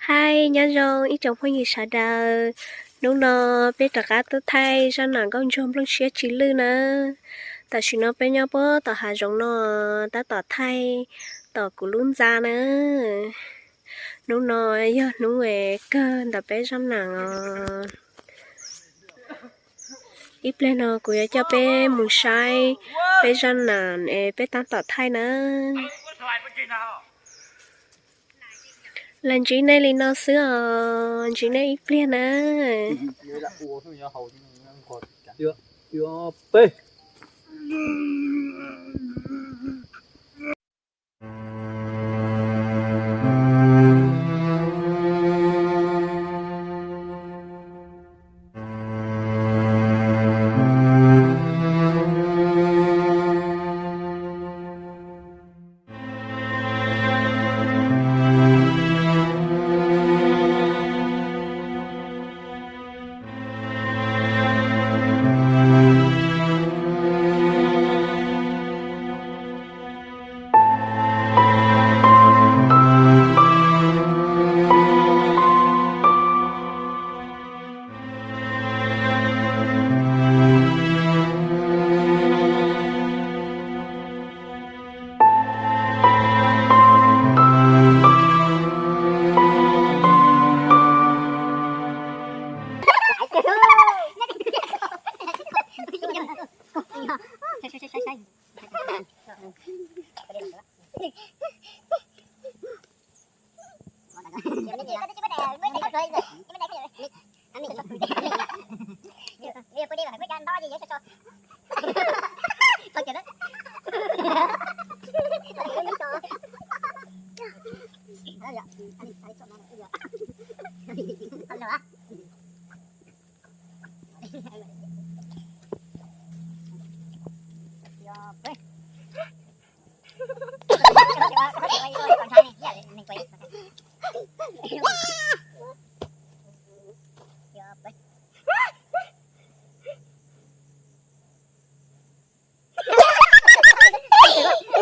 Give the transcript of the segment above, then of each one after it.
Hais nyob zoo ib tsoom phooj ywg sawv daws, hnub no peb rov qab tuaj thaij zaj nam nkauj ntsuag nplooj siab tsis lwj na. Tam sim no peb nyob puag tom hav zoov no, tab tom thaij tom kuv lub ntxa na. Hnub no yog hnub kawg ntawm peb zaj nam os. Ib pliag no kuv yuav coj peb mus saib peb zaj nam es peb tab tom thaij na. Los ntsib nej li no xwb os, ntsib nej ib pliag na.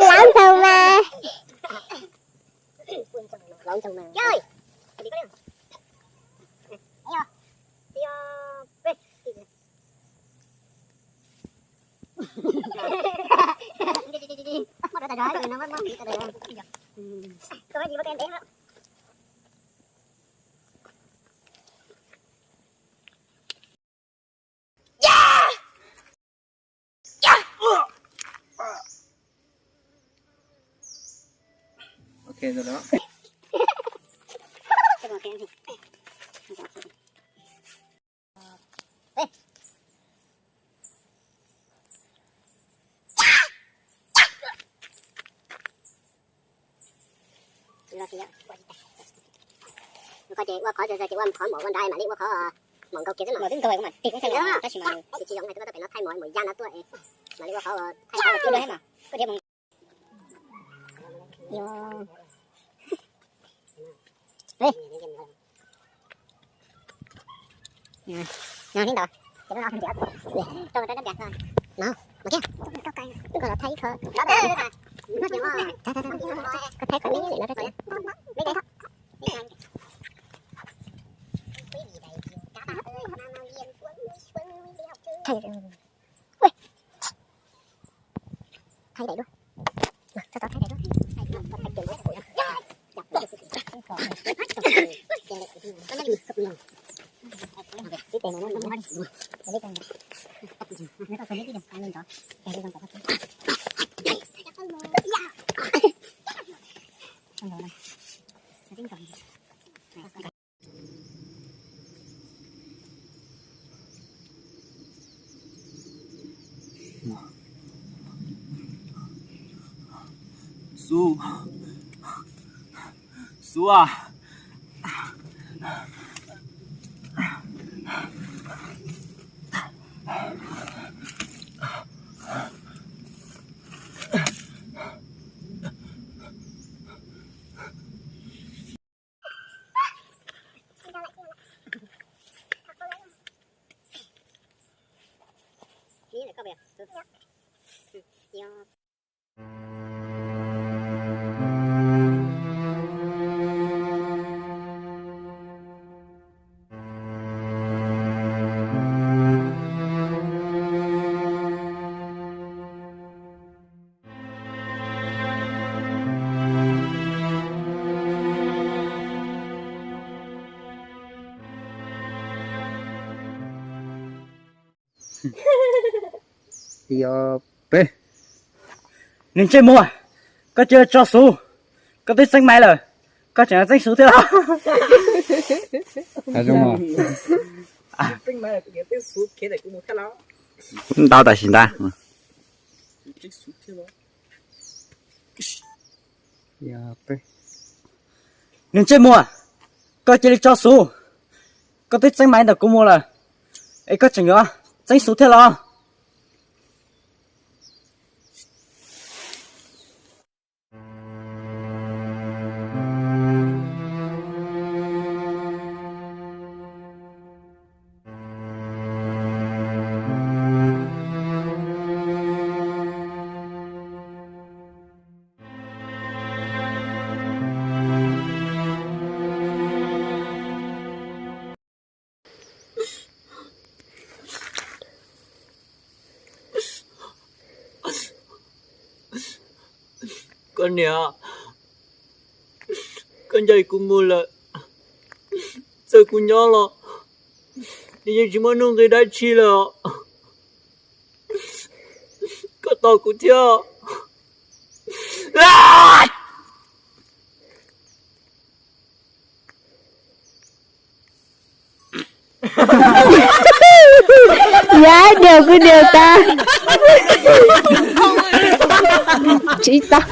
Lawv ntxoog mas. Lawv ntxoog mas. Ok rồi đó. Koj ces ua qhov zog zog ces ua qhov mom ua nrad mam li ua qhov mom nkaus kiag xwb mas. Mom twb nkaus mas tig kub thaij mas tab sis mas tsis zoo, tsis tau pem no thaij mom mom ya no tuaj es mam li ua qhov thaij qhov mas koj dhia mom. Nyob hnub ntawd, ces lub no ntiav, rau rau nab ntiav no, mas kiag, koj los thaij ib qho, koj thaij qhov me me no rau tias, thaij, thaij daim duab, thaij daim duab. Xub, xub a. Ib, ob, peb. Niag ntsej muag, koj cia li tso xov, koj twb txeeb maiv lawm, koj tseem txeeb xov thiab los? Ntau tam sim ntag. Niag ntsej muag, koj cia li tso xov, koj twb txeeb maiv ntawm kuv mus lawm, es koj tseem yuav txeeb xov thiab los? Koj niam, koj ncaim kuv mus lawm, txawm kuv nyob los nws yeej tsis muaj nuj nqis dab tsi lawm. Koj tos kuv thiab. Yog, điều kuj điều tag. Tsis tau.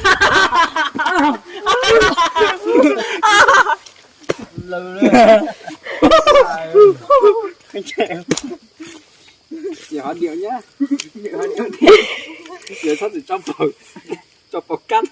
Txhob txwm tso paus kab.